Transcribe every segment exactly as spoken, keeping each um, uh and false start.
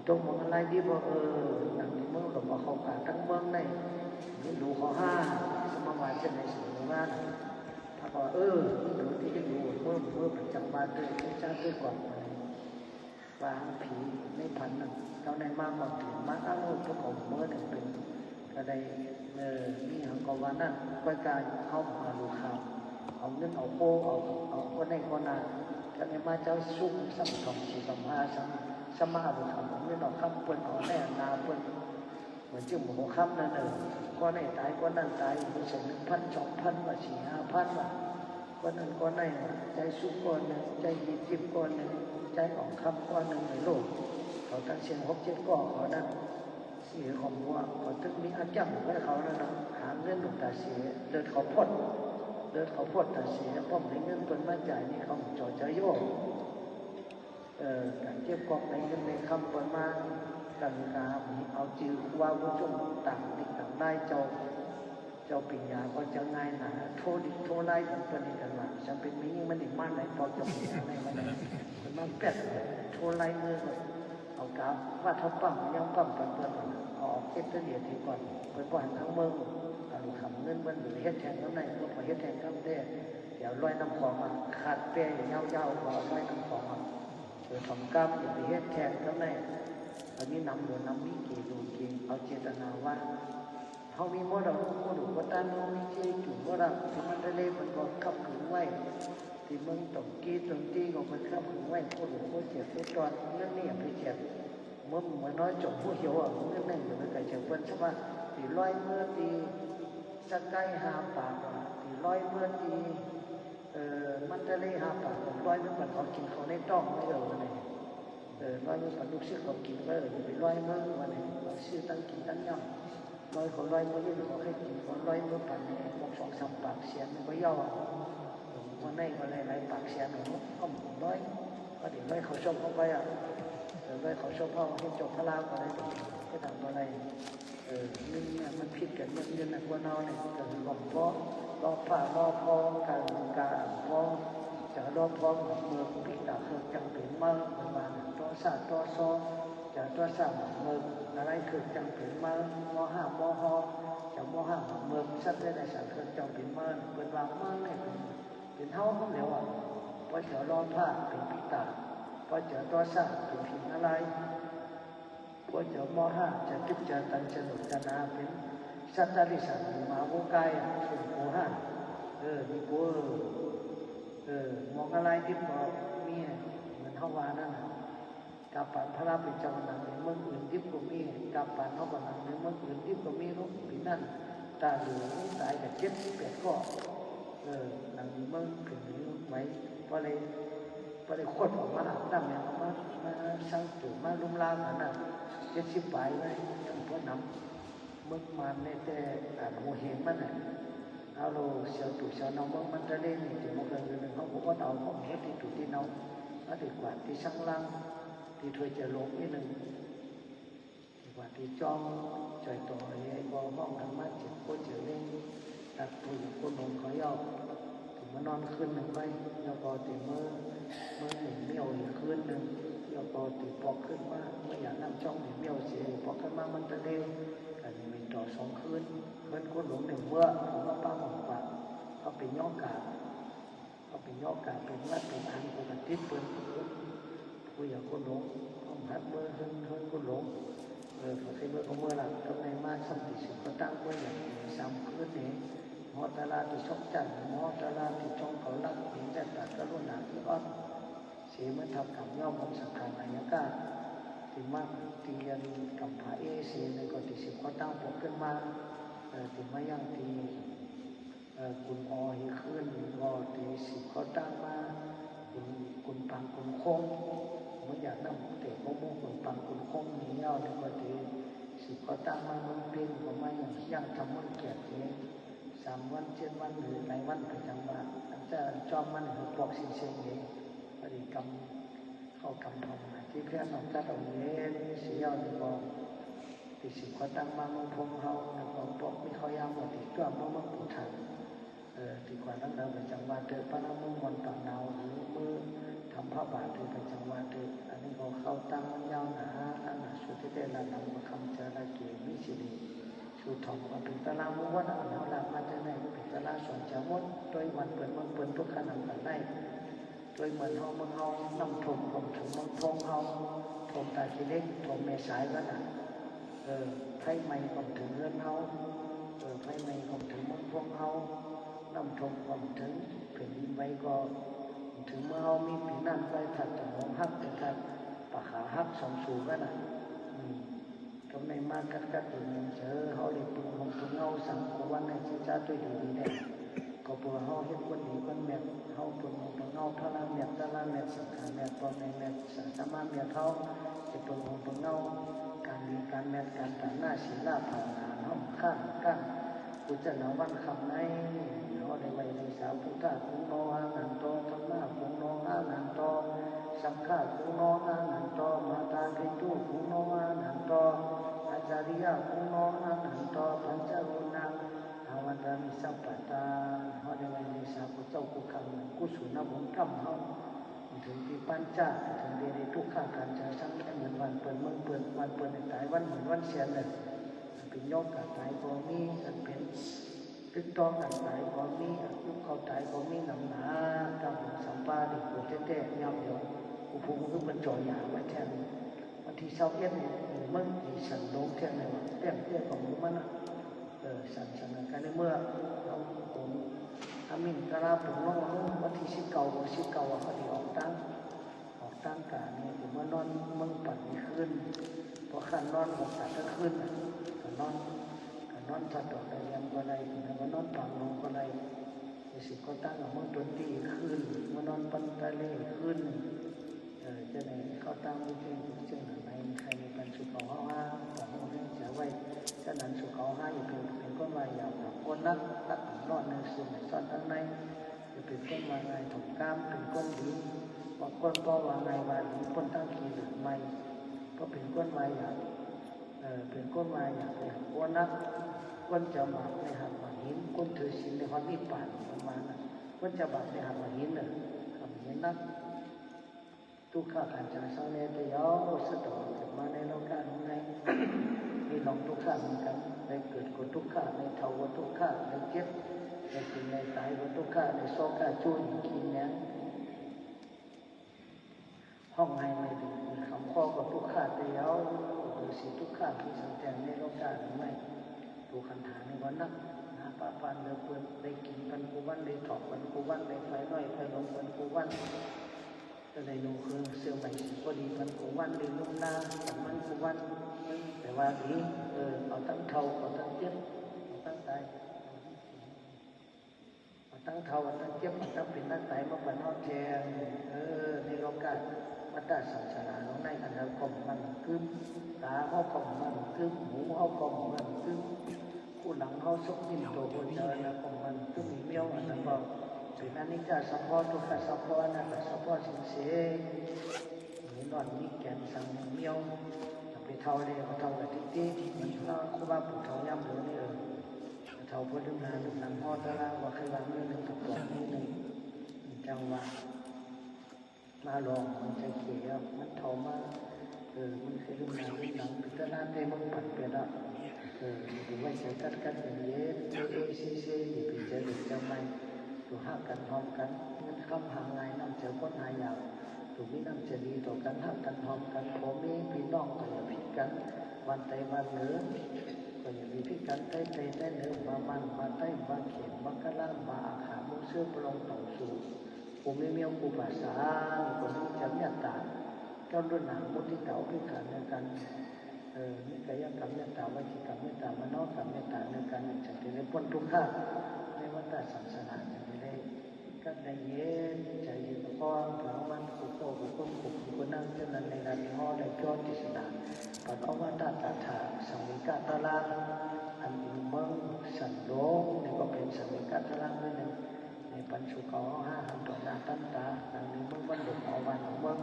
ตกหมวกนารายณ์ดิบว่า เออ หนังนี้เมืองหลวงบ่เข้าต๋าตังเมืองได้ มีหลูเขาห้า สมมาว่าเจ้าในสมุทรปราการ ถ้าว่า เออ มีหลูตี้หลูเมือง เมืองประจ๋ำบ้านตวย มีจ้าตวยก่อน ว่าหังผีในฝันนั่น เจ้าในมาก่อนผีมา อ้าว พวกเขาเมืองนั่นเป๋น ก็ได้ เออ มีหังก็ว่านั้น ก้อยกาเข้ามาหลูข่าว เอาเงินเอาโค เอา เอาคนในคนนา เจ้าในมาเจ้าสุก สามสองสี่สองห้า สาม สามมาหลูข่าว เอาเงินเอาคำเปิ้น เอาแร่นาเปิ้น เหมือนจึงหัวค่ำนั่นเออ ก้อนไหนต๋าย ก้อนนั้นต๋าย บ่ใจ้หนึ่งพัน สองพัน ว่า สี่ห้าพัน ว่า ก้อนนั้นก้อนไหนว่า ใจ้สุกก้อนนึ่ง ใจ้ยี่สิบก้อนนึ่ง ใจ้อ่องคำก้อนนึ่ง ในโลก เขาตังเสี้ยงหกเจ็ดก้อนเขานั้น เสียของหัว เขาตึงมีอาจ้ำไว้เขานั่นน่ะ หาเงินหลวงต๋าเสีย เลือดเขาพด เลือดเขาพดต๋าเสีย ป้อมในเงินเปิ้นมาจ่ายนี่เขาจ่อใจโยก เอ่อ ก๋านเก็บก๊อกในเงินในคำเปิ้นมา กั๋นกาเอาจื้อครูบาบุญชุ่มต่างดิกต่างไลย เจ้า เจ้าปิญญาก็จะง่ายหนา โทรดิกโทรไลยของเปิ้นนี่กั๋นว่า ฉันเป๋นแม่ญิงมันดิกมาไหน ปอกเจ้าปิญญาไหนมาไหน เปิ้นมาแป๊ดเลย โทรไลยมือก็เอากาว่าเท่าปั๊ม ยังปั๊มเปิ้นเปิ้น เอาออกเก็บตะเหลียดทีก่อน เปิ้นบ่หันตังเมือง เอาลูกคำเงินเปิ้นไปเฮ็ดแทนกำไร เปิ้นพอเฮ็ดแทนกำแท้ เดี๋ยวลอยน้ำของอ่ะ ขาดแป้ยาวๆ ก็ลอยน้ำของอ่ะ เออ สองกำ อย่าไปเฮ็ดแข่งกันเลย อันนี้นำเหลือนำมีกี่ลูกกี่ เอาเจตนาว่า เฮามีหมดอะ โคหลูโคต้าน เฮามีเจจุ่มหมดอะ ตี้มันทะเลมันก็ขับขึงไว้ ตี้เมืองตงกี้ตงตี้ก็มันขับขึงไว้ โคหลูโคเจียดโคตอน เรื่องนี้อย่าไปเจียด เหมือน เหมือนน้อยจมผู้เหียวอะ เรื่องนั้นอย่าไปไก่เจียดเปิ้น ใช่ปะ ตี้ลอยเมือตี้สะไก้ห้าปากอะ ตี้ลอยเมือตี้ เออ มันทะเลห้าปาก ลอยเมือปันเขากิ๋นเขาในต้องไว้เออ ว่าไง เออ ลอยเมือปันลูกศิษย์เขากิ๋นไว้เออ อย่าไปลอยเมือ ว่าไง ลอยซื่อตั้งกิ๋นตั้งย่ำ ลอยเขาลอยเมือ เล่นเขาใค่กิ๋น เขาลอยเมือปันเนี่ย พวกสองสามปากเสียนมันก็เย้าอะ เออ วันไหนก็หลายๆ ปากเสียนเนาะ ก็ลอย ก็เดี๋ยวลอยเขาชมเข้าไปอะ เออ ลอยเขาชมเข้า เห็นจบพระรามก็ได้ ก็ทำอะไร เออ เงินเนี่ยมันผิดกั๋น เงิน เงินน่ะ คนเฮาเนี่ย ก็คือว่า เพราะ ล้อผ้า ล้อพ้อง ก๋าน ก๋านพ้อง จะล้อพ้อง เมืองปิตาเคิกจังเป๋นเมิง ประมาณ ต่อซา ต่อซอ จะต่อซา เมิง อะไรเคิกจังเป๋นเมิง มอห้า มอฮอ จะมอห้า เมิง สัตว์เดรัจฉานเคิกจังเป๋นเมิง เปิ้นว่าเมิงเนี่ยเป๋น เป๋นเฮาคนเดียวอะ เพราะจะล้อผ้าเป๋นปิตา เพราะจะต่อซาเป๋นผีนารายณ์ พวกเจ้ามอห้าจะตึกจะตันจะหนุกจะหนาเป๋นสัตว์เดรัจฉานหมูหมาวัวก้ายอะ ส่วนกูห้า เออ มีกู เออ เออ หมวกนารายณ์ดิบก็มี เหมือนเฮาว่านั่นน่ะ กาบปานพระเป๋นเจ้าหนังในเมืองอื่นดิบก็มี กาบปานเฮาก็หนังในเมืองอื่นดิบก็มี ลูกปี๋นั่น ต๋าหลูต๋ายกับเจ็ดสิบแปดก้อ เออ หนังในเมืองขึ้นไหว เพราะอะไร บ่ได้ขดออกมาอาบน้ำหยัง เอามา มาซังตั๋ว มาลุ่มลามหั้นน่ะ เจ็ดสิบป๋ายไว้ ยังบ่หนำ เมืองมานเนี่ยแต่ อ่า หัวเหงมันน่ะ เอาโลเสียวตั๋วเสียวเนาเมืองมันตะเลนี่ เดี๋ยวมันก็เรื่องหนึ่ง เขาบอกว่าเอาของเฮ็ดตี้ตั๋วตี้เนา มาตี้กวาดตี้ซังล้าง ตี้ถ้วยจะลงนิดหนึ่ง ว่าตี้จ้องจ่อยต่อ ไอ้บ่ห้องธรรมะเจ็บปวดเจ็บเร่ง ตัดผู้หญิงคนหนุ่มเขาเย้า ตี้มานอนคืนหนึ่งไว้ แล้วก็ตี้เมือ เมือเหม็นเมี่ยวอีกคืนหนึ่ง แล้วก็ตี้ปอกขึ้นมา เมือหยาดน้ำจ้องเหม็นเมี่ยวเสีย ปอกขึ้นมามันตะเลว ก็เหม็นต่อสองคืน เฮือนคนหลวงเนี่ยเมือ ผมว่าป้าหม่องปาก เอาไปย้อมกาบ เอาไปย้อมกาบ เป๋นหวัดเป๋นอัน ปกติเปิ้น ผู้อย่างคนหลวง เอาหัดเมือเฮือน เฮือนคนหลวง เออ พอใค่เมือก็เมือละ ก็ในมาซ้ำตี้สืบก็ตั้งไว้อย่างสามคืนนี่ มอตราตี้ชกจั่น มอตราตี้จองเขารัก เห็นแต่ตากรุณาที่อ่อน เสมือนทำกรรมย่อมของสังขารอายกาศ ตี้มาตี้อันกำผาเอเสนี่ก็ตี้สืบก็ตั้งปกขึ้นมา เออ ตี้มายังตี้ เอ่อ กุนออฮีคืนก็ตี้สืบก็ตั้งมา กุน กุนปังกุนคง เมื่ออย่างนั้นเต๋ก็หมู่กุนปังกุนคงนี่เย้า แล้วก็ตี้สืบก็ตั้งมาเมืองเพ็ง ก็มาอย่าง อย่างทำวันเกียรติเอง สามวันเจ็ดวันหรือหลายวันไปจังว่า อันจะจอมมันหือปอกสินเซงเอง ปฏิกรรมเข้ากรรมภาวนาตี้เพี้ยนออกจากเอาเองเสียเย้า แล้วก็ ตี้สืบก็ตั้งมาเมืองพงเฮา แล้วก็ปอกมีข้าวยามว่าตี้จ้วมมาเมืองปู๋ถ่าน เอ่อ ตี้กว่านั้นแล้วไปจังหวัดเตอะ ปะนะเมืองมอนปากหนาว หรือเมืองทำพระบาทเตอะ ไปจังหวัดเตอะ อันนี้ก็เข้าตั้งมันยาวหนา ตั้งหนา ละนำมาคำเจอละเกมีสิริ สู่ถ่อมก็เป๋นตาราหมู่วัด เอาหนาวลากมาจากไหนก็เป๋นตาราสอนจาหมด ตวยวันเปิ้นเมืองเปิ้นทุกขะนำกั๋นได้ ตวยเมืองเฮาเมืองเฮา น้ำท่วมก็เถิงเมืองโพงเฮา ท่วมตาขี้เหล็ก ท่วมแม่สายกั๋นน่ะ เออ ไฟไหม้ก็เถิงเฮือนเฮา เออ ไฟไหม้ก็เถิงเมืองโพงเฮา น้ำท่วมก็เถิง แผ่นดินไหวก็เถิงเมืองเฮา มีปี๋น้ำไหวทัดตะหมองหัก ไปทัดป่าขาหักสองสูงกั๋นน่ะ อืม กำในมากัดกัดอยู่เมืองเจอ เฮาได้เปิงห่มเปิงเงาสังคมวันในจิตใจตวยดีดีแน่ ก็เปื้อเฮาเฮ็ดคนดีคนแม่น เฮาเปิงห่มเปิงเงาพระแม่น ตาราแม่น สังฆาแม่น ป้อแม่แม่น สาธรรมะแม่น เฮาจะเปิงห่มเปิงเงา ก๋านดีก๋านแม่น ก๋านตานหน้าศีลภาวนา เฮาข้ามกั้น กุศลวันค่ำใน เฮาได้ไหว้ได้สา พุทธะกุณโณอานันโต ธัมมะกุณโณอานันโต สังฆะกุณโณอานันโต มาตาปิตุกุณโณอานันโต อาจาริยะกุณโณอานันโต ปัญจกุณัง อาวันดามิ สัพพะตา เฮาได้ไหว้ได้สา ผู้เจ้าผู้ข้า กุศลบุญกรรมเฮา เถิงตี้ปัญจา เถิงตี้ได้ทุกขะก๋านจาสัง เหมือนวันเปิ้นเมืองเปิ้น วันเปิ้นต๋ายวันหมื่นวันแสนเลย เป๋นโยคะต๋ายก็มี อันเป๋นตึกต้องกั๋นต๋ายก็มี อันยุบเข้าต๋ายก็มี นำหนา ต๋ามหลวงสามป้าดีกว่าแต๊ๆ ยามเดียว กูพูดคือเปิ้นจ่อยาไว้แทน วันตี้ซาวเอ็ดนี่ เมืองอีสันโดงแทนเลยว่ะ แต้มเตี้ยของมันน่ะ เออ สัน สันกันในเมื่อ เฮาผม อามินตาราผมน้อง วันตี้สิบเก้า สิบเก้า อะเขาได้ออกตัง ออกตังก๋านนี่ ผมว่านอนเมืองปั่นนี่คืน พอข้านอนก็ตัดตังคืนน่ะ ก็นอน ก็นอนทัดดอกกระเดียมก็ได้ ก็นอนปางลงก็ได้ ไปสิบก็ตั้งกับเมืองดนตรีคืน มานอนปันตะเลคืน เออ จะได้เข้าตั้งเมืองเจ้งเจ้งหลังใน ใครในปันสุขเอาห้า ของเมืองเจ้งเสียไว้ ฉะนั้นสุขเอาห้า อย่าเป๋น เป๋นคนว่าหยาบ คนนัก นักนอนในซึมในซ่อนตังใน จะเป๋นคนว่าง่ายถ่อมกล้าม เป๋นคนดี บางคนก็ว่าง่ายว่าดี คนตั้งขี้เหลือไม่ ก็เป๋นคนว่าหยาบ เออ เป๋นคนว่าหยาบไปหักคนนัก คนจะบาปไปหักหมากหิน คนถือศีลในฮอดนิพพานประมาณนั้น คนจะบาปไปหักหมากหินเน่อ หักหมากหินนัก ทุกขะก๋านจาสังในแต่ยาว สะตอเกิดมาในโลกานี้ มีหนองทุกขะเหมือนกั๋น ได้เกิดก็ทุกขะ ได้เฒ่าก็ทุกขะ ได้เจ็บ ได้กิ๋นได้ต๋ายก็ทุกขะ ได้โศกะจู้หยิ่งขี้แหนง ฮ้องไห้ไม่ได้ยินกำก็ทุกขะแต่ยาว ฤๅษีทุกขะตี้สังแต่งในโลกานี้ไม่ ตั๋วขันธานี่ก็นักหนาปะปานเหลือเปื้อน ได้กิ๋นปันกู้วัน ได้ถอกปันกู้วัน ได้ไฟน้อยไฟหลวงปันกู้วัน จะได้นุ่งเครื่องเสื้อใหม่สีก็ดีปันกู้วัน ได้นุ่งหน้าปันมันกู้วัน แต่ว่าดี เออ เอาตังเฒ่า เอาตังเจ็บ เอาตังต๋าย เอาตังเฒ่า เอาตังเจ็บ เอาตังเป๋นตังต๋ายมาปันเฮาแทน เออ ในโลกาวัฏฏะสังสารเฮาใน อันเฮาก็บ่มั่นกึ้ม ต๋าเฮาก็บ่มั่นกึ้ม หูเฮาก็บ่มั่นกึ้ม กู้หลังเฮาซกยิ้มตั๋วหัวเจ๋อ อันนั้นก็บ่มั่นกึ้ม มีเมี้ยว อันนั้นก็เป๋นอนิจจาสังเคราะห์ ทุกขะสังเคราะห์ อนัตตาสังเคราะห์ สิงเส มีหนอนมีแก่นสังเมี้ยว ไปเฒ่าเลย บ่เฒ่ากับติ๊กๆ มันเฮาครูบาปู่เฒ่าย่ำเหลือนี่ เออ เฒ่าเปิ้นลืมหน้าลืมหลัง ฮอดตะละว่าใค่ว่ามื้อนึ่งกับตอนมื้อนึ่ง จังว่า มาลองมันจะเขียว มันเฒ่ามา เออ มันใค่ลืมหน้าลืมหลัง ปิดตะละเต้มันปั่นไปละ เออ อยู่ไว้ใจ๋กัดกัดเย็นเย็น เอเอซีซี อย่าไปเจอเด็กเจอใหม่ อยู่ฮักกั๋นหอมกั๋น เงินคำหาง่าย น้ำใจ๋คนหายาก อยู่มีน้ำใจ๋ดีต่อกั๋น ฮักกั๋นหอมกั๋น พ่อแม่พี่น้องก็อย่าผิดกั๋น วันใต้วันเหนือ ก็อย่าไปผิดกั๋น ใต้ใต้ใต้เหนือ บ่ามัน บ่าใต้ บ่าเขมร บ่ากะลา บ่าอาข่า บ่าเสื้อ บ่าลองเต่าสู่ กูมีเมี้ยวกูภาษา นี่ก็มีจะเมตต๋า กรุณา มุทิตา อุเบกขาเนือกั๋น เออ มีกายกรรมเมตต๋า วจีกรรมเมตต๋า มโนกรรมเมตต๋าเนือกั๋น จักจะได้ป๊นทุกขะ ในวัฏฏะสังสาร จักจะได้กัดได้เย็นใจ๋เย็น เพราะว่าวันกูเก้ากูก้นกูกูนั่ง เจ้านั้นในการมีฮ้อได้จ้อเทศนา ปัดอวตารตถา สังเวกตะละ อันอยู่เมืองสันโดง นี่ก็เป๋นสังเวกตะละเมืองนึ่ง ในปันสุขเอาห้าหันต่อหน้าตันตา ดังนี้เมืองวันหลวงเอาวันเอาเมือง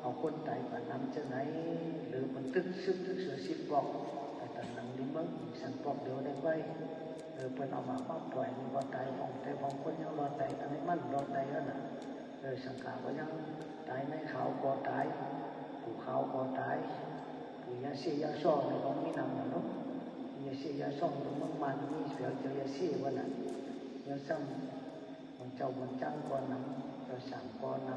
เอาคนต๋ายป่านนำเจ้าไหน หรือมันตึกซึกตึกเสือสิบปอก แต่ตันหนังนี้เมืองอีสันปอกเดียวได้ไป เออ เปิ้นเอามาปั๊บปล่อย มันก็ต๋าย ของแต่ของคนยังรอดได้ อันนี้มันรอดได้แล้วน่ะ เออ สังขารก็ยังต๋าย นายขาวก็ต๋าย ปู่ขาวก็ต๋าย ปู่ย่า เสี้ยยาซ่องนี่ก็มีนำอยู่เนาะ เสี้ยยาซ่องตรงเมืองม่านมีเสียวเจ้ายาเสี้ยวันน่ะ แล้วซ้ำของเจ้าบุญจังก่อนนำ เจ้าสามก่อนน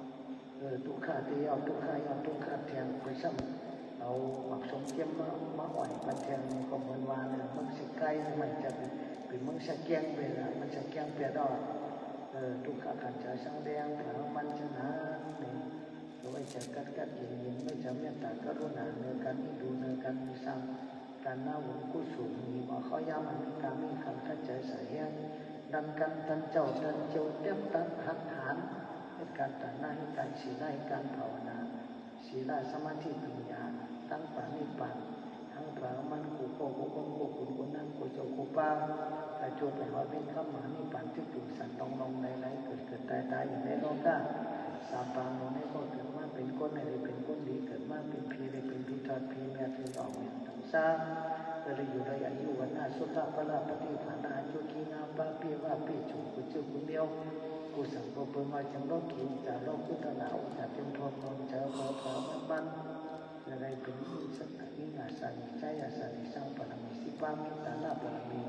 ำ เออ ตุ๊กข้าเตี้ย ตุ๊กข้าเย้า ตุ๊กข้าแทง ไปซ้ำเอาหมากสมเจียมมา มาอ่อยปันแทงนี่ก็เหมือนว่าเนี่ย เมืองเสียใก้มันจะเป็น เป็นเมืองสะแก้งไปละ มันสะแก้งเปียดออก เออ ตุ๊กข้าขันธ์จ๋าสังแดง ถามมันจะหนาเนี่ย เอาไว้จะกัดกัดเย็นเย็น ไว้จะเมตตากรุณาเนือกั๋น มีดูเนือกั๋น มีสร้าง ก๋านหน้าบุญกุศล มีบ่าข้อยามอันมีก๋านมีขันธ์ขัดใจ๋สายแฮง ดันกั๋นตันเจ้าตันเจียว เตรียมตันหักหาน เฮ็ดก๋านตานะ เฮ็ดก๋านศีลา เฮ็ดก๋านภาวนา ศีลา สมาธิ ปัญญา ตังปะนิพพาน ตังปะมัน กู้โก้กู้คน กู้คุณกู้นาง กู้เจ้ากู้ป้า ก๋าโจไปฮอดเวียนค่ำมหานิพพาน ตี้จุ่มสันตองลองไหลๆ เกิดเกิดต๋ายต๋ายอยู่ในโลกา สามปางโลกนี้ก็เกิดมาเป๋นคนให้ได้เป๋นคนดี เกิดมาเป๋นผีได้เป๋นผี ทอดผี แม่นเถิงออกแม่นเถิงสร้าง ก็ได้อยู่ได้อายุ วรรณะ สุขะ พละ ปฏิภาณะ อายุ ขีณา ปะปิวะปิจุ กู้จื้อกู้เมียว กู้สังกู้เปิง เอาจังโลกี๋ อุจจาโลกุตระ อุจจาเตรียมพร้อมนอนเจอเผาเผามันมัน จะได้เป๋นอิสระ มีอาสานิไจ อาสานิสัง ปารมีสิบห้า มีทานะปารมี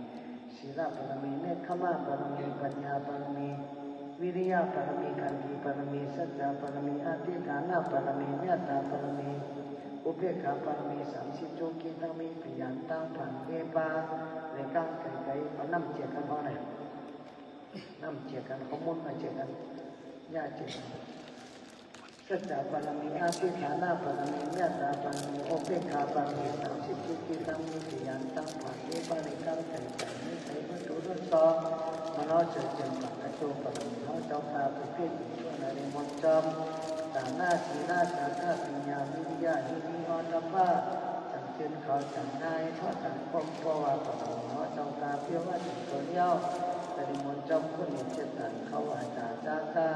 ศีลปารมี เนกขัมมะปารมี ปัญญาปารมี วิริยะปารมี ขันติปารมี สัจจะปารมี อธิฐานปารมี เมตตาปารมี อุเปกขาปารมี สามสิบ จุกิตัง มีพยานตังผ่านเวปา ในก้างไก่ไก่ เอาน้ำเจียกกั๋นพอหน่อย น้ำเจียกกั๋น เขามุ่นมาเจียกกั๋น ย่าเจียกกั๋น สัจจะปารมี อธิฐานปารมี เมตตาปารมี อุเปกขาปารมี สามสิบ จุกิตัง มีพยานตังผ่านเวปา ในก้างไก่ไก่ ในไก่วัตถุทั้งสอง มาเนาะเจิญเจิญ ปากกระโจปารมี เฮาเจ้าข้า ประเภทหญิงชั่ว ในมนต์จอม ตานะ ศีลา จาคะ ปัญญา วิริยะ หิริ โอตตัปปะ จั่งจืนเขาจั่งนาย เพราะสังคม เพราะว่าปะหลง เฮาเจ้าข้า เพียงว่าถึงตัวเดียว ปริมณฑลจอมคุณ เจ็ดสันเขาว่า จาจาคา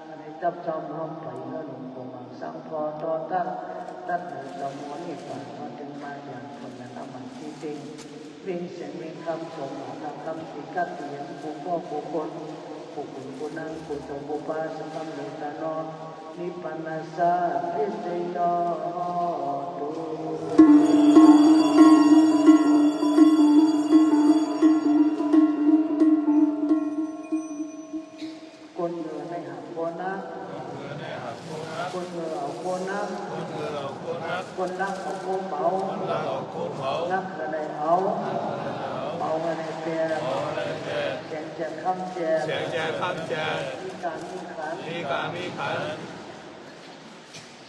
อันนี้จับจอมห้องไป เมื่อหลวงปู่มังสังพอต่อตั้ง ตัดเหนือจอมมวลนิพพาน มาถึงมาอย่างคนนั้น อมันที่จริง วิ่งเสียงวิ่งคำ สมหวังคำสิกัดเตียน ผู้พ่อผู้คน ผู้คุณผู้นาง ผู้เจ้าผู้ป้า สำเร็จตานอน นิพพานัสสะ ทิฏฐิโย ตุ คนเอือในหักโบนัส คนเอือเอาโบนัส คนรักเอาโบเป๋า นักเอือในเอา เป๋าเอือในแปด แสงแจ้งคำแจ้ง มีก๋านมีขัน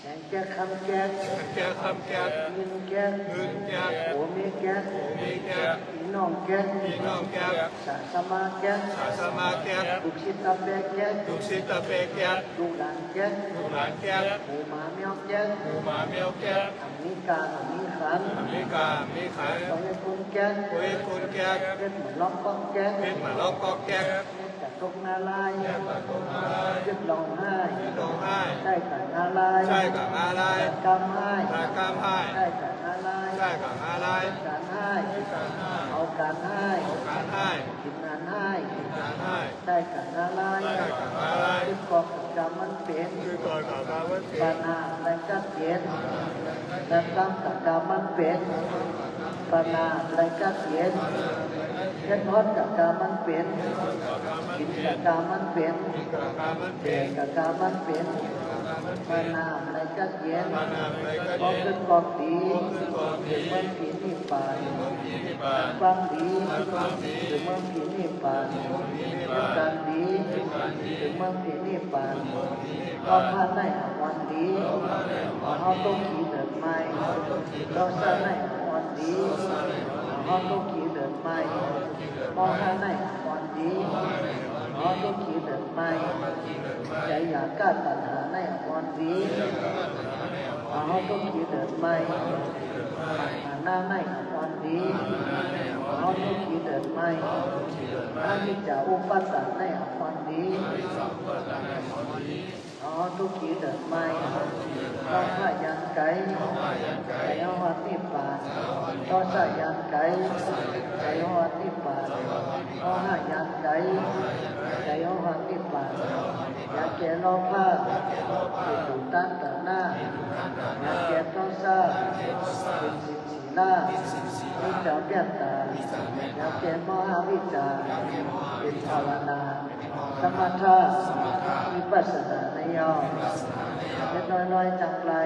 แสงแก้วคำแก้ว แสงแก้วคำแก้ว เงินแก้ว เงินแก้ว ผัวเมียแก้ว ผัวเมียแก้ว พี่น้องแก้ว พี่น้องแก้ว สาสมาแก้ว สาสมาแก้ว ลูกศิษย์ตาแปะแก้ว ลูกศิษย์ตาแปะแก้ว ลูกหลานแก้ว ลูกหลานแก้ว หมูหมาแมวแก้ว หมูหมาแมวแก้ว อันมีก๋านอันมีขัน อันมีก๋านอันมีขัน โอเอคนแก้ว โอเอคนแก้ว เพชรหมอนล็อกก๊อกแก้ว เพชรหมอนล็อกก๊อกแก้ว เม็ดกะตกนารายณ์ เม็ดกะตกนารายณ์ หยุดร้องไห้ หยุดร้องไห้ ได้กะนารายณ์ ได้กะนารายณ์ กำไห้ ได้กำไห้ ได้กะนารายณ์ ได้กะนารายณ์ ก๋านไห้ ก๋านไห้ เอาก๋านไห้ เอาก๋านไห้ กิ๋นก๋านไห้ กิ๋นก๋านไห้ ได้กะนารายณ์ ได้กะนารายณ์ ขึ้นกอกกะกำมันเป๋น ขึ้นกอกกะกำมันเป๋น ปัญหาอะไรกัดเย็น และตั้งกะกำมันเป๋น ปัญหาอะไรกัดเย็น เฮ็ดฮอดกะกำมันเป๋น กิ๋นกะกำมันเป๋น แบ่งกะกำมันเป๋น ปัญหาอะไรกัดเย็น พอขึ้นกอกดี เมืองผีนิพพาน ฟังดี เมืองผีนิพพาน เฮ็ดก๋านดี เมืองผีนิพพาน โลภะในอาวรณ์ดี เฮาตุ๊กขี้เดินไหม้ โทสะในอาวรณ์ดี เฮาตุ๊กขี้เดินไหม้ โมหะในอาวรณ์ดี เฮาตุ๊กขี้เดินไหม้ จายากะตัณหาในอาวรณ์ดี เฮาตุ๊กขี้เดินไหม้ มานะในอาวรณ์ดี เฮาตุ๊กขี้เดินไหม้ อวิชชาอุปาทานในอาวรณ์ดี เฮาตุ๊กขี้เดินไหม้ ราคะญาณไก๋ ไก๋ฮอดนิพพาน โทสะญาณไก๋ ไก๋ฮอดนิพพาน โมหะญาณไก๋ ไก๋ฮอดนิพพาน ยาแก้โลภะ เหตุตัณหา ยาแก้โทสะ มีเจ้าเมตต๋า ยาวแก่มหาวิชา เป๋นภาวนา สมถะ วิปัสสนาในเย้า เฮ็ดลอยๆ จักไร้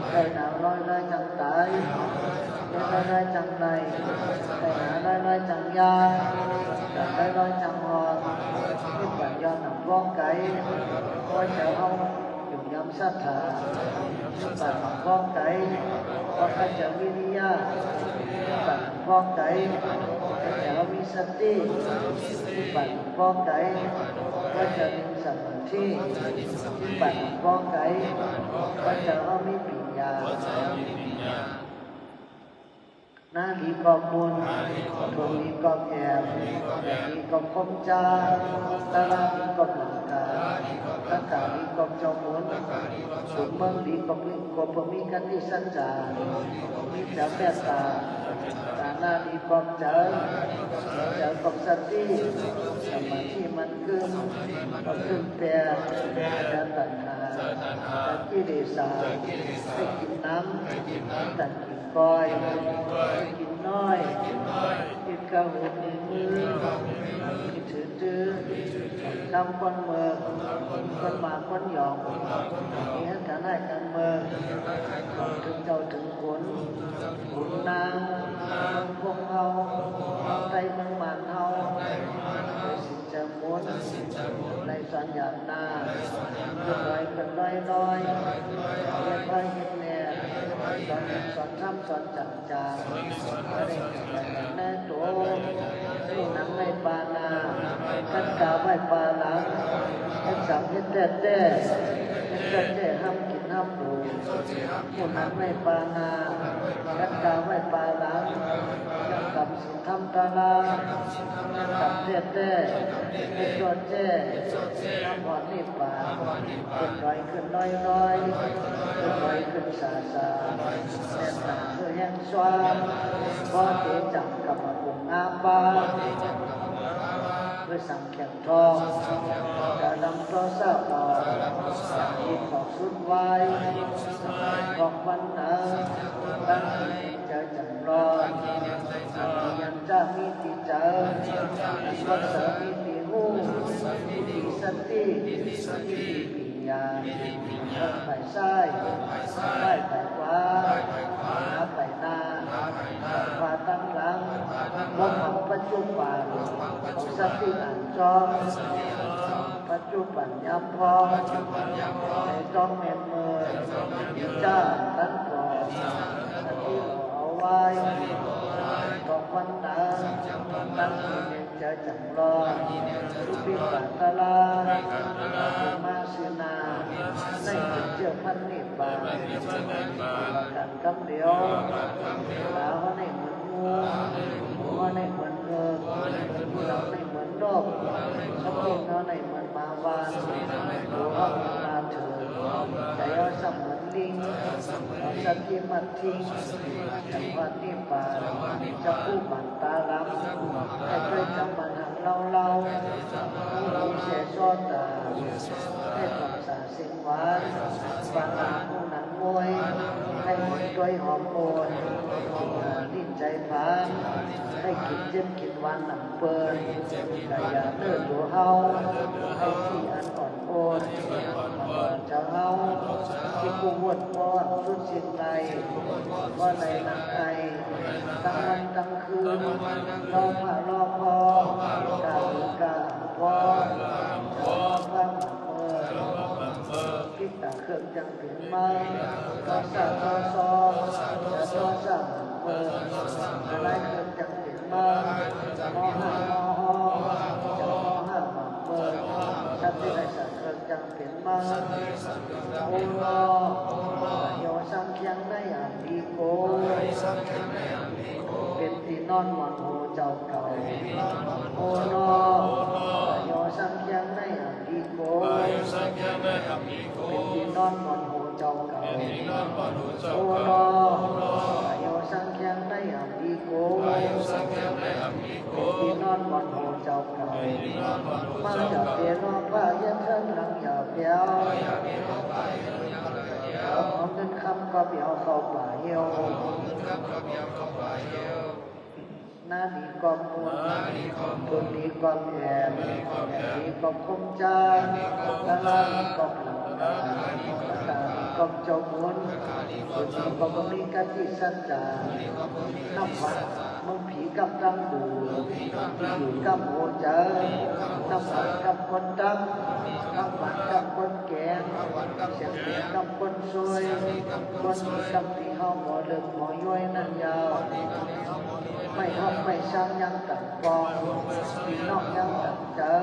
ใค่หนาวลอยๆ จักต๋าย เฮ็ดลอยๆ จักไร้ ใค่หนาวลอยๆ จักยา ใค่ลอยๆ จักฮอด นิพพานย้อนหนังฟ้องไก๋ เพราะเจ้าเฮา อยู่ยำศรัทธา นิพพานหวังฟ้องไก๋ เพราะข้าเจ้าวิริยะ นิพพานหวังฟ้องไก๋ ข้าเจ้ามีสติ นิพพานหวังฟ้องไก๋ ข้าเจ้ามีสมาธิ นิพพานหวังฟ้องไก๋ ข้าเจ้ามีปัญญา นาลีกอบมุน ถวงลีกอบแอบ แอบลีกอบคมจา ตะละลีกอบหลังกา ตะกะลีกอบเจ้ามุน ขุนเมืองลีกอบ กอบบ่มีกติสัจจา มีเจ้าเมตต๋า ตานาลีกอบใจ๋ ใจ๋กอบสติ สมาธิมั่นกึ้ง กอบกึ้งแปร อาจารย์ตัณหา อาจารย์กิเลสา ใค่กิ๋นน้ำ ตัดกิ๋น ก้อย กิ๋นน้อย กิ๋นกะหูกมือ กิ๋นถือตื้อ ตำก้นเมือง ก้นหมาก้นหยอง มีหันก๋านอ้ายก๋านเมือง เถิงเจ้าเถิงขุน ขุนนาง เมืองพวกเฮา ไต้เมืองหมานเฮา เจอมุน ในสัญญาณหน้า เกินร้อย เกินร้อยร้อย เฮ็ดร้อยเฮ็ดแน่ สอน สอนธรรม สอนจ๋ำจ๋ำ บ่ได้แก่แน่โต ฮู้หนังในปานา กัดกาไว้ปาหลัง เฮ็ดสังเฮ็ดแต๊แต๊ เฮ็ดแต๊แต๊ ห้ำกิ๋นห้ำดู ฮู้หนังในปานา กัดกาไว้ปาหลัง ยังกำศีล ธรรมดาลา ธรรมแต๊แต๊ เฮ็ดจอดแจ้ นำฮอดนิพพาน เกินร้อย เกินร้อยร้อย เกินร้อย เกินสาสา แน่นหนาเพื่อแห้งซ้อน เพราะเตจังกำมาปรุงงามบ้า เพื่อสังแข่งทอง กะลำต่อซาบออก อีกออกสุดวาย ออกวันหนา ตั้งที่ เจ้าจังรอด ยังจะมีตี้เจ้า ก็เสริมมีตี้ฮู้ มีตี้สติ มีตี้ปัญญา เทิงไปซ้าย ซ้ายไปขวา หน้าไปหน้า ขวาตั้งหลัง บ่มองปัจจุบัน เอาสติอ่านจ้อง ปัจจุบันยามพร้อม ในต้องแม่นเมิน จ้าตั้งพร้อม สติเอาไว้ ตอกวันตา ตั้งอยู่ในใจจังรอด ทุกข์วิบัติตะลา มาซื่อหน้า ในจุดเจื้อพันนิพพาน กันกำเดียว ตาเฮาในเหมือน หัวในเหมือนเอิก เฮาในเหมือนนก สติเฮาในเหมือนหมาวาน ตัวเฮาเหมือนปลาเถิด ใจ๋เฮาซ้ำเหมือนลิง เอาสติมาทิ้ง จังหวะนิพพาน จักผู้หมั่นตาหลับ ให้เคยจำมันหันเล่าเล่า หูเสียซ้อนตา ให้ปราศา เส้นหวาน ปานาผู้หนังมวย ให้หมดด้วยหอมโอน ลิ้นใจ๋ผาน ให้กิ๋นเจ็บกิ๋นหวานนำเปิ้น กะอย่าเลิกตัวเฮา ให้ตี้อันอ่อนโอน เจ้าเฮา ตี้ผู้วดป้อนสุดสิ้นใน เพราะในหนังไอ ตั้งวันตั้งคืน รอผ้ารอพอ กาหือกาหำพอ รอผ้าหำเปิ้น พิกตาเครื่องจังเป๋นมา ทอสะทอซอ จะทอสะหำเปิ้น จะได้เครื่องจังเป๋นมา มอห้า มอฮอ จะมอห้าหำเปิ้น สัตว์ที่ได้สัตว์เครื่องจังเป๋นมา โอโน โยสังเคียงในอันดีโก เป๋นตี้นอนหมอนโหเจ้าเก่า โอโน โยสังเคียงในอันดีโก เป๋นตี้นอนหมอนโหเจ้าเก่า โอโน โยสังเคียงในอันดีโก เป๋นตี้นอนหมอนโหเจ้าเก่า มาอย่าเปรอผ้าเย็นเชิญหลังอย่าเปียว เอาเงินคำก็เปียวเข้าป่าเฮ ยว นาดีกอมมูล บุญดีกอมแอม แอมดีกอมคมจา ตาลาดีกอมหลัง ตาดีกอมเจ้ามูล บุญดีกอมมีกติสัจจา นับวันเมืองผีกับตังบู อยู่กับหัวใจ นับวันกับคนตัง นับวันกับคนแก่ เสียงดีกับคนซวย คนดีกับตี้เฮาบ่เลิกบ่ย้อยนั้นยาว ไม่ฮักไม่ชังยังตังปอง พี่น้องยังตังเจอ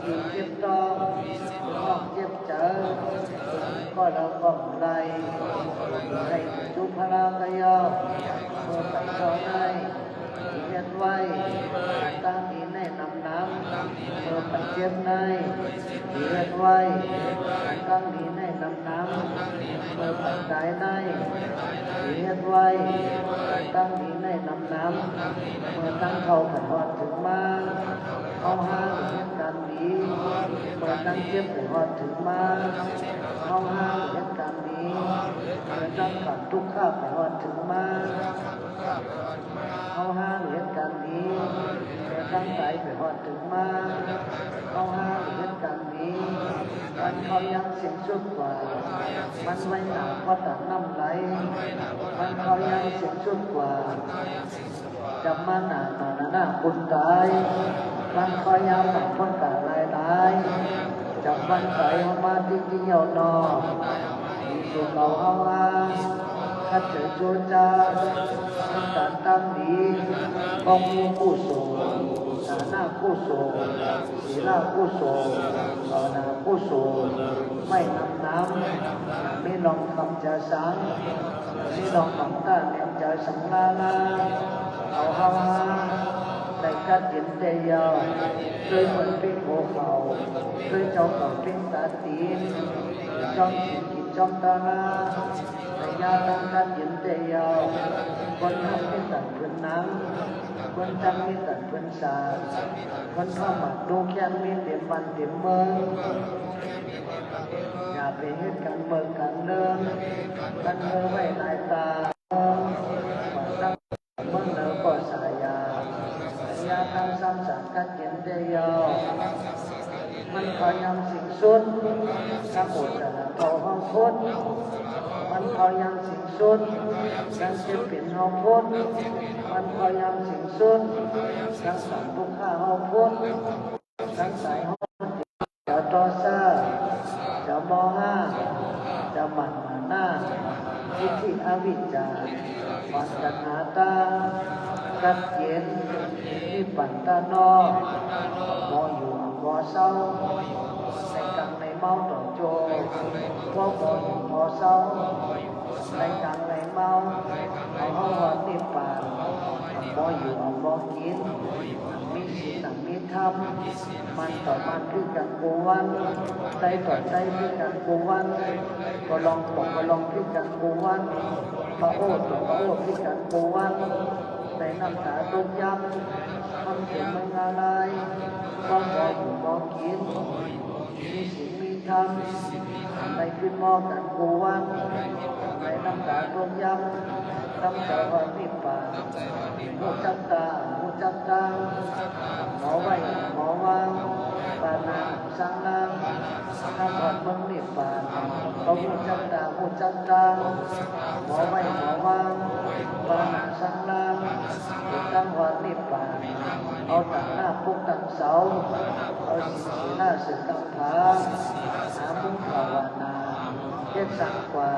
อยู่เจ็บต้อง น้องเจ็บเจอ ก็เราก็บ่ไล่ ให้จุพลาก็ยาว เมื่อไปเท่าไหน เฮ็ดไว้ ตั้งดีในนำน้ำ เมื่อไปเจ็บใน เฮ็ดไว้ ตั้งดีในนำน้ำ เมื่อไปตายใน เฮ็ดไว้ ตั้งดีในนำน้ำ เมื่อตั้งเฒ่าไปฮอดเถิงมา เฮาหาเฮ็ดก๋านดี เมื่อตั้งเจ็บไปฮอดเถิงมา เฮาหาเฮ็ดก๋านดี เมื่อตั้งขันทุกข์ข้าไปฮอดเถิงมา เฮาหาเฮ็ดก๋านดี แต่ตั้งต๋ายไปฮอดเถิงมา เฮาหาเฮ็ดก๋านดี มันเขายังสิ้นสุดกว่า มันไว้หนาก็ต๋ามน้ำไหล มันเขายังสิ้นสุดกว่า จำมาหน้ามรณะคุณต๋าย มันเขายังหวังพ้นต๋ายหลายหลาย จำวันต๋ายเฮามาตี้ตี้เยี่ยวนอ มีสู่เก่าเฮาอา คัดเจอจูจา ทำก๋านตั้งดี ก็มีกุศล ฐานะกุศล ศีลกุศล ภาวนากุศล ไว้นำน้ำ มีลองคำจะสัง มีลองหวังต้านแนมจะสังลาลา เอาเฮาอา ได้กัดเย็นแต่เยาว์ ช่วยเปิ้นปิ๊กหัวเข่า ช่วยเจ้าเก่าปิ๊กต๋าตี๋น จ้องกิ๋นกิ๋นจ้องตาลา ระยะตั้งกัดเย็นแต่เยาว์ คนฮักมีตันเปิ้นหนัง คนจังมีตันเปิ้นสา คนเข้ามาดูแค้นมีเต็มบ้านเต็มเมือง อย่าไปเฮ็ดก๋านเมิกก๋านเลิง มันเมิกไว้หลายต๋า เมืองเหนือก็สายา ระยะตั้งซ้ำสามกัดเย็นแต่เยาว์ มันเขายังสิ้นสุด ทั้งอดตะหนาเฒ่าเฮาพุ้น มันเขายังสิ้นสุด ยังเจ็บเป๋นเฮาพุ้น มันเขายังสิ้นสุด ยังสังทุกข์ข้าเฮาพุ้น ทั้งสายเฮาพุ้น จะโทสะ จะโมหะ จะหมั่นหมานะ ทิฏฐิอวิชชา ปัญจตัณหาตา กัดเย็น นิพพานตานอ บ่อยู่บ่เศร้า ในกังในเมาต่อโจ เพราะบ่อยู่บ่เศร้า ในกังในเมา เอาเฮาฮอดนิพพาน บ่อยู่บ่กิ๋น มีศีลมีธรรม มันต่อมันพิกันกูวัน ใต้ต่อใต้พิกันกูวัน ก็ลองปอกก็ลองพิกันกูวัน พระโอษฐ์ต่อพระโอษฐ์พิกันกูวัน ในน้ำต๋าตกย้ำ ทำเสียงมันงาลาย ก็บ่อยู่บ่กิ๋น มีศีลมีธรรม ในขึ้นมอกันกูวัน ในน้ำต๋าตกย้ำ ทำเจ้าฮอดนิพพาน ฮู้จักต๋า ฮู้จักตาง หมอไว้หมอวาง ปานาสังลาง ทำฮอดเมืองนิพพาน ก็ฮู้จักต๋า ฮู้จักตาง หมอไว้หมอวาง ปานาสังลาง ตั้งฮอดนิพพาน เอาต๋าหน้าปกตั้งเสา เอาศีลหน้าเสือกำผา หามุ้งภาวนา เฮ็ดสังกว่า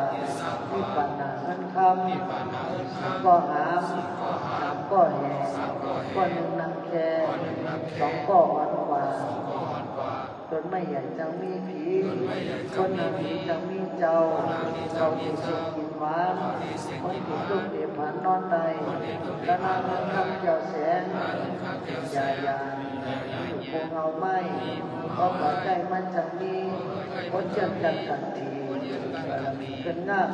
นิพพานาเงินคำ สี่ก้อหาม สามก้อแห ก้อนึ่งนั่งแค สองก้ออ่อนกว่า ต้นไม้ใหญ่จังมีผี คนหาผีจังมีเจ้า เขากิ๋นสุกกิ๋นหวาน คนกิ๋นลูกเดผานนอนได้ ตะนาเงินคำแก้วแสน อย่าอย่า อยู่พวงเอาไม้ เพราะบ่ใกล้มันจังมี คนเจื้อนกันตันที ขึ้นงาบ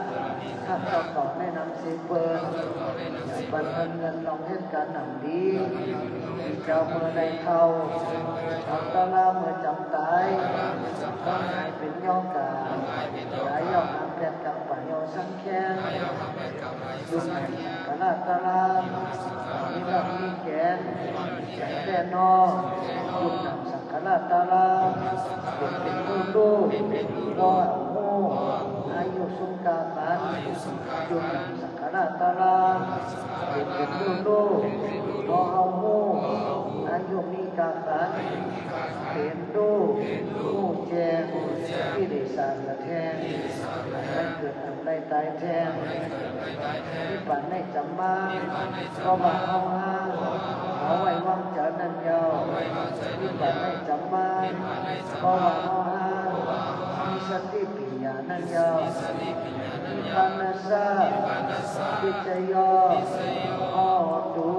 ข้าเจ้าเก่าแนะนำเสเปิง ปันเงินเงินลองเฮ็ดก๋านหนังดี เจ้าเมื่อใดเฒ่า ทำตะลาเมื่อจำต๋าย ต้องหายเป๋นยอกา ต๋ายยอกหางแผดกลางป่าเหี่ยวสังแคง สังขาราตารา มีรากมีแก่น แก่นแต๊นอ ยุบหนำสังขาราตารา เป๋นลูกๆ บ่ฮู้ อายุสุงกาขัน ยุบหนำสังขาราตารา เป๋นลูกๆ บ่ฮู้ อายุมีกาขัน เป๋นลูก ฮู้แจ้ง กิเลสาเหลือแต๊ง อันใดเกิดอันใดต๋ายแต๊ง นิพพานในจ๋ำมา เพราะว่าเฮาฮัก เอาไว้วางใจ๋นั้นเย้า นิพพานในจ๋ำมา เพราะว่าเฮาฮัก มีสติปัญญานั้นเย้า นิพพานassa ปัจจโย โหตุ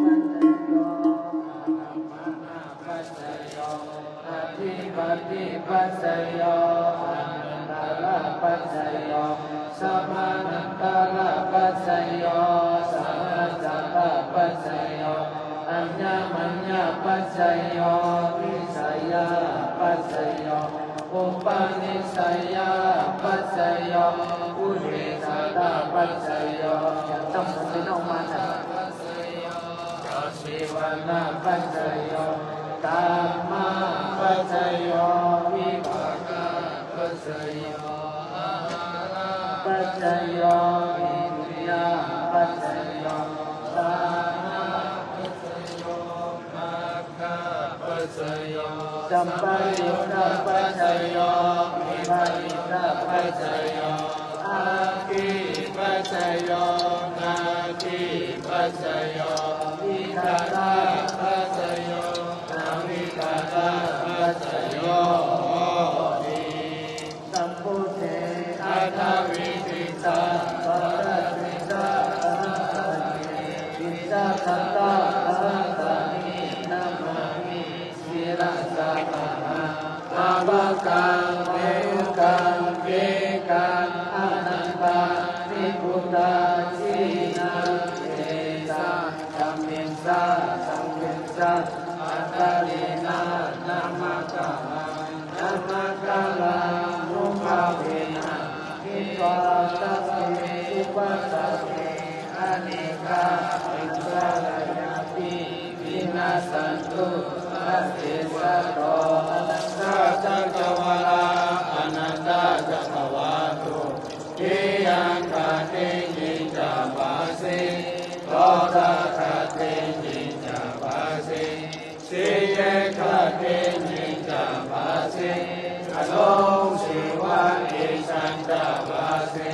ปัจจโย อารัมมณปัจจโย อธิปตติปัจจโย อานันตระปัจจโย สมานันตระปัจจโย สหจักขปัจจโย อัญญมัญญปัจจโย นิสสยปัจจโย อุปนิสสยปัจจโย ปุเรชาตปัจจโย อย่างต้องสำเร็จออกมาน่ะ อาชีวณปัจจโย กรรมปัจจโย วิปากปัจจโย อาหารปัจจโย อินทรียปัจจโย สังขารปัจจโย มัคคปัจจโย สัมปยุตตปัจจโย วิปยุตตปัจจโย อัตถิปัจจโย นัตถิปัจจโย วิคตปัจจโย อวิคตปัจจโย โหติ สัมพุทเท อัตถวิชิตา ปรสิตา สหัสสานิ วิสาขันตา สหัสสานิ นะมามิ ศิรสาสหัง อาภากัง เวรุกัง เวกัง อนันตานิพุตตา สีนัง เตสัง สัมมิญจะ สังเวชจะ อัตถะเรนะ นะมะกะหัง นะมะกะรัง อนุภาเวนะ หิत्वा สัพเพ อุปัสสะเว อเนกา อันตะรายาปิ วินัสสันตุ อาเสสะโต อะนันตะจักกะวาลา อะนันตะจักกะวาตุ ติยักขัตถิ ยิญจะ ภาสิ โต ทักขัตถิ ยิญจะ ภาสิ สี เย ขัตถิ ยิญจะ ภาสิ อะโลง สีวะ อิชัญจะ ภาสิ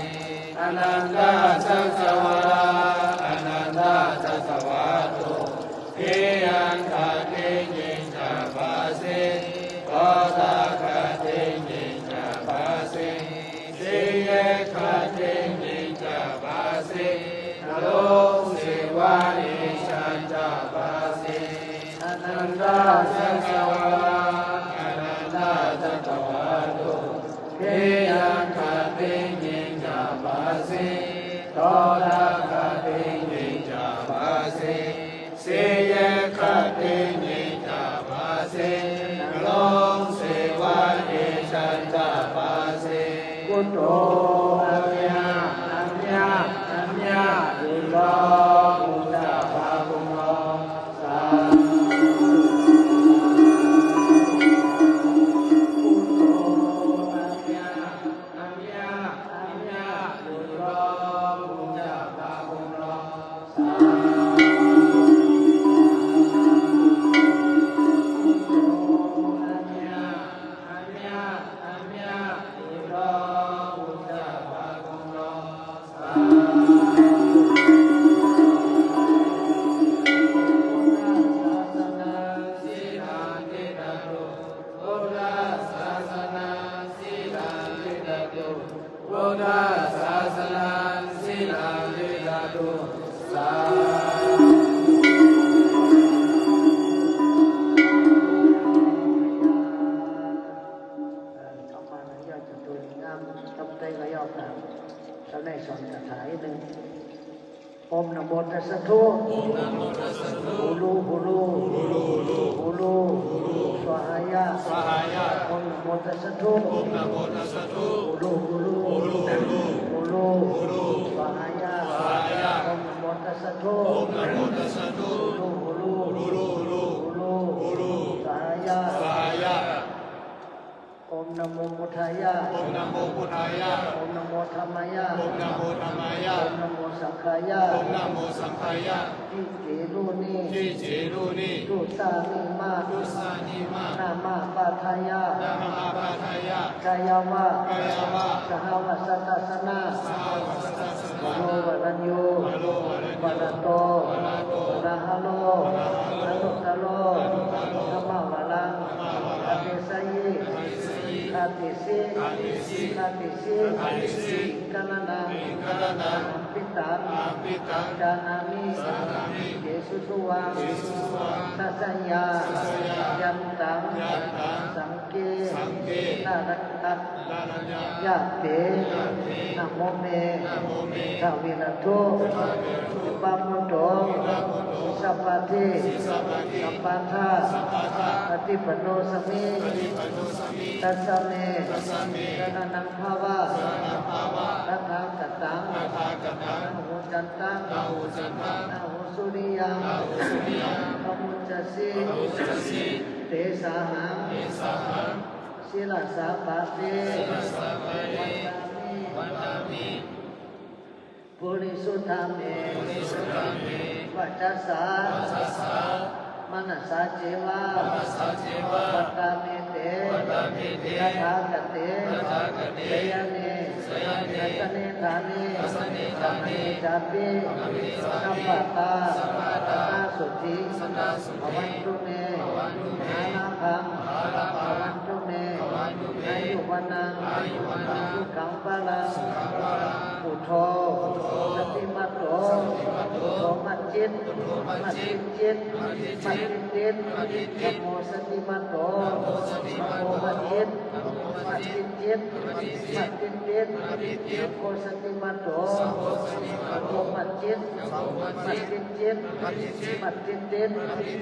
อะนันตะจักกะวาลา อะนันตะจักกะวาตุ ติยักขัตถิ ยิญจะ ภาสิ โต ทักขัตถิ ยิญจะ ภาสิ สี เย ขัตถิ ยิญจะ ภาสิ อะโลง สีวะ อิชัญจะ ภาสิ อะนันตะจักกะวาลา อะนันตะจักกะวาตุ ติยักขัตถิ ยิญจะ ภาสิ โต ทักขัตถิ ยิญจะ ภาสิ สี เย ขัตถิ ยิญจะ ภาสิ อะโลง สีวะ อิชัญจะ ภาสิ พุทโธ อะเมยะ อะเมยะ อะเมยะ อุตตะโม อุตตะภาคุโม สาธุ พุทโธ อะเมยะ อะเมยะ อะเมยะ อุตตะโม อุตตะภาคุโม สาธุ พุทโธ อะเมยะ อะเมยะ อะเมยะ อุตตะโม อุตตะภาคุโม สาธุ พุทธศาสนัง สีลัง ทิฏฐันตุ พุทธศาสนัง สีลัง ทิฏฐันตุ พุทธศาสนัง สีลัง ทิฏฐันตุ สาธุ เอ่อ เข้ามาในยอดจตุริงาม ต้องได้ก็ยอดตาม เจ้าได้สอนคาถาอีกหนึ่ง Om namo tassa thu. Om namo tassa thu. Hulu, hulu. Hulu, hulu. Hulu. Swahāya. Swahāya. Om namo tassa thu. Om namo tassa thu. Hulu, hulu. Hulu, hulu. Hulu. Hulu. Swahāya. Swahāya. Om namo tassa thu. Om namo tassa thu. Hulu, hulu. Hulu, hulu. Hulu. Hulu. Swahāya. Swahāya. Om namo buddhāya. Om namo buddhāya. Om namo dhammāya. Om namo dhammāya. Om namo saṅghāya. Om namo saṅghāya. ที่เจรูปนี้ ที่เจรูปนี้ ดูสานิมา ดูสานิมา นามะปาทายะ นามะปาทายะ กายวะ กายวะ สหวัสสะทัสสะนะ สหวัสสะทัสสะนะ วโรวรัญญู วโรวรัญญู วรโต วรโต วราหะโร วราหะโร อนุตตะโร อนุตตะโร ธัมมะวรัง ธัมมะวรัง อะเตสะหิ อะเตสะหิ อะเตสะหิ อะเตสะหิ อะเตสะหิ สิงคะระณัง สิงคะระณัง อัมปิตัง อัมปิตัง จานามิ จานามิ เยสุสุวัง เยสุสุวัง ทัสสะยา ทัสสะยา ยันตัง ยันตัง สังเก สังเก นะระยัต นะระยัต ยะเต ยะเต นะโมเม นะโมเม ทะวิระโถ ทะวิระโถ ปะมุตโต ปะมุตโต สัพพะเท สัพพะเท สัพพะทา สัพพะทา ปะฏิปันโนสะมิ ปะฏิปันโนสะมิ ทัสสะเม ทัสสะเม สะระณัง ภะวะ สะระณัง ภะวะ ตถาคะตัง ตถาคะตัง อะหูจันตัง อะหูจันตัง อะหูสุริยัง อะหูสุริยัง ปะมุจจสิ ปะมุจจสิ เตสาหัง เตสาหัง ศิรสาปะเต ศิรสาปะเต วันดามิ วันดามิ ปุริสุทธาเม ปุริสุทธาเม วะจาสา วะจาสา มะนะสาเจวะ มะนะสาเจวะ วันดามิเต วันดามิเต ตถาคะเต ตถาคะเต สะยะเน สะยะเน อาสะเน ฐาเน อาสะเน ฐาเน กะมะเน จาปิ กะมะเน จาปิ สัพพะตา สัพพะตา สะนๅาสุจิ สะนๅาสุจิ ภะวันตุเม ภะวันตุเม มหาลาภัง มหาลาภัง ภะวันตุเม ภะวันตุเม อายุวัณณัง อายุวัณณัง สุขังพะลัง สุขังพะลัง ปุโธ ปุโธ สะติมัตโต สะติมัตโต ปุโธมัจจิต ปุโธมัจจิต มัจจิตจิต มัจจิตจิต มัจจิตจิต ธัมโมสะติมัตโต ธัมโมสะติมัตโต สังโฆมัจจิต ธัมโมมัจจิต มัจจิตจิต มัจจิตจิต สังโฆสะติมัตโต สังโฆสะติมัตโต ธัมโมมัจจิต สังโฆมัจจิต มัจจิตจิต มัจจิต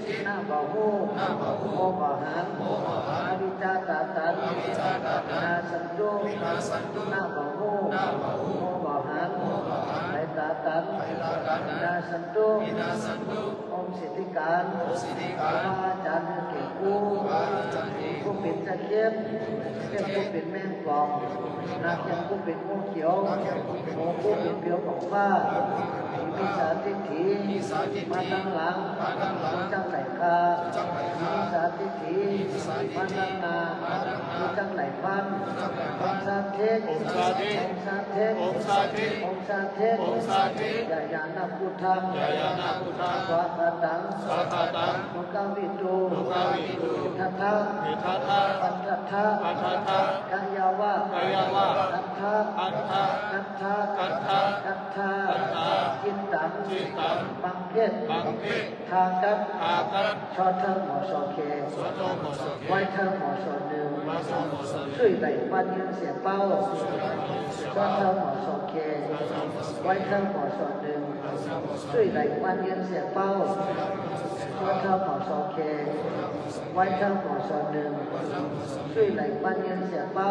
จิต นะบาหู นะบาหู โมบ่หัน โมบ่หัน อวิชชาตาตัน อวิชชาตาตัน วินาสสันตุ วินาสสันตุ นะบาหู นะบาหู โมบ่หัน โมบ่หัน ไผตาตัน ไผตาตัน วินาสสันตุ วินาสสันตุ องค์สิทธิการ องค์สิทธิการ ครูบาอาจ๋ารย์เก่งกู้ ครูบาอาจ๋ารย์เก่งกู้ ผู้เป๋นจะเข้ม เข้มผู้เป๋นแมงป่อง หน้าเข้มผู้เป๋นงูเขียว หน้าเข้มผู้เป๋นงูเขียว หูผู้เป๋นเปียวของฟ้า ผีมิจฉาทิฏฐิ ผีมิจฉาทิฏฐิ มาตังหลัง มาตังหลัง ฮู้จักไล่ฆ่า ฮู้จักไล่ฆ่า ผีมิจฉาทิฏฐิ ผีมิจฉาทิฏฐิ มาตังหน้า มาตังหน้า ฮู้จักไล่ฟัน ฮู้จักไล่ฟัน องค์สาเทก องค์สาเทก องค์สาเทก องค์สาเทก องค์สาเทก องค์สาเทก ยะยะนะพุทธัง ยะยะนะพุทธัง สวาคาตัง สวาคาตัง โลกาวิทู โลกาวิทู พุทธัตถะ พุทธัตถะ ปัจจัตถะ ปัจจัตถะ กายวะ กายวะ อัตถะ อัตถะ กัตถะ กัตถะ กัตถะ กัตถะ จิตตัง จิตตัง บังเพศ บังเพศ ทากั๋น ทากั๋น ซ้อเทิงหมอซ้อแข ซ้อเทิงหมอซ้อแข ไว้เทิงหมอซ้อนึ่ง ไว้เทิงหมอซ้อนึ่ง จุ้ยไล่ฟันเยียนเสียเป้า จุ้ยไล่ฟันเยียนเสียเป้า ซ้อเทิงหมอซ้อแข ไว้เทิงหมอซ้อนึ่ง จุ้ยไล่ฟันเยียนเสียเป้า ซ้อเทิงหมอซ้อแข ไว้เทิงหมอซ้อนึ่ง จุ้ยไล่ฟันเยียนเสียเป้า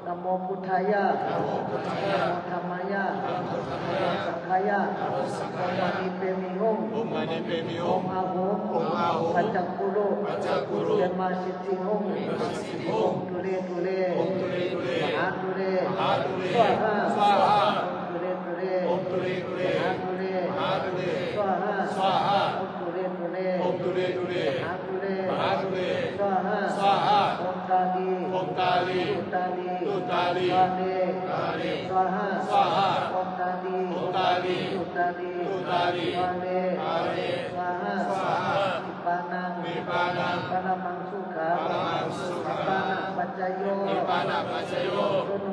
นะโมพุทธายะ นะโมพุทธายะ นะโมธัมมายะ นะโมธัมมายะ นะโมสังฆายะ นะโมสังฆายะ โอมมะนีเปมิหุง โอมมะนีเปมิหุง โอมอาหุง โอมอาหุง ปัจจกุรุ ปัจจกุรุ เปมาสิทธิหุง เปมาสิทธิหุง โอมตุเรตุเร โอมตุเรตุเร มหาตุเร มหาตุเร สวาหา สวาหา โอมตุเรตุเร โอมตุเรตุเร มหาตุเร มหาตุเร สวาหา สวาหา โอมตุเรตุเร โอมตุเรตุเร มหา ตุเร มหาตุเร สวาหา สวาหา โอมตาลี โอมตาลี ตุตาลี ตุตาลี ตาเล ตาเล สวาหา สวาหา โอมตาลี โอมตาลี ตุตาลี ตุตาลี ตาเล ตาเล สวาหา สวาหา นิพพานัง นิพพานัง ปรมังสุขัง ปรมังสุขัง นิพพานะปัจจโย นิพพานะปัจจโย สุโน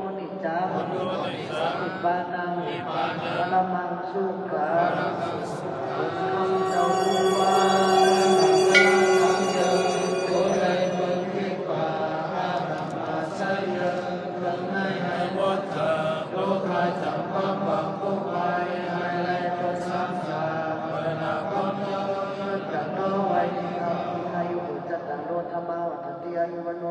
จัง นิพพานัง ปรมังสุขัง ข้าพเจ้า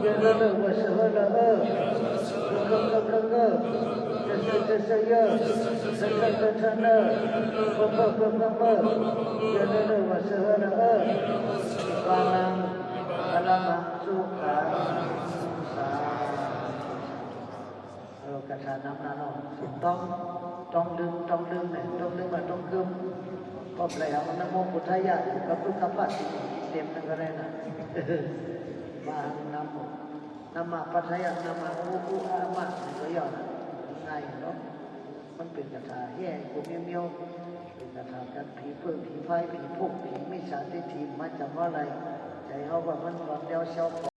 เยอะเนอะเนอะ ว่าเสอะเนอะเออ เกอะเกอะเกอะเกอะ เยอะเยอะเยอะเยอะเยอะ เยอะเยอะเยอะเยอะเยอะ เพิ่มเพิ่มเพิ่มเพิ่มเพิ่ม เยอะเนอะเนอะ ว่าเสอะเนอะเออ ปาลัง ปรมัง สุขัง สาธุ เออ กระถานำนาเนาะ ต้อง ต้องลืม ต้องลืมเนี่ย ต้องลืมว่าต้องกึ๊ม ก็แปลว่านะโมพุทธายะ อยู่กับตุ๊กกะปาติเต็มนั่นก็ได้นะ ว่านะโม นะมะพุทธายะ นะมะอุอุอะมะ นี่ก็ย่อนะ ง่ายเนาะ มันเป๋นคาถาแห่กูเมียวๆ เป๋นคาถากันผีเปิ้ง ผีพาย ผีโพก ผีมิจฉาทิฏฐิ มาจากว่าอะไร ใจ๋เฮาว่ามันหลอนแล้วเซา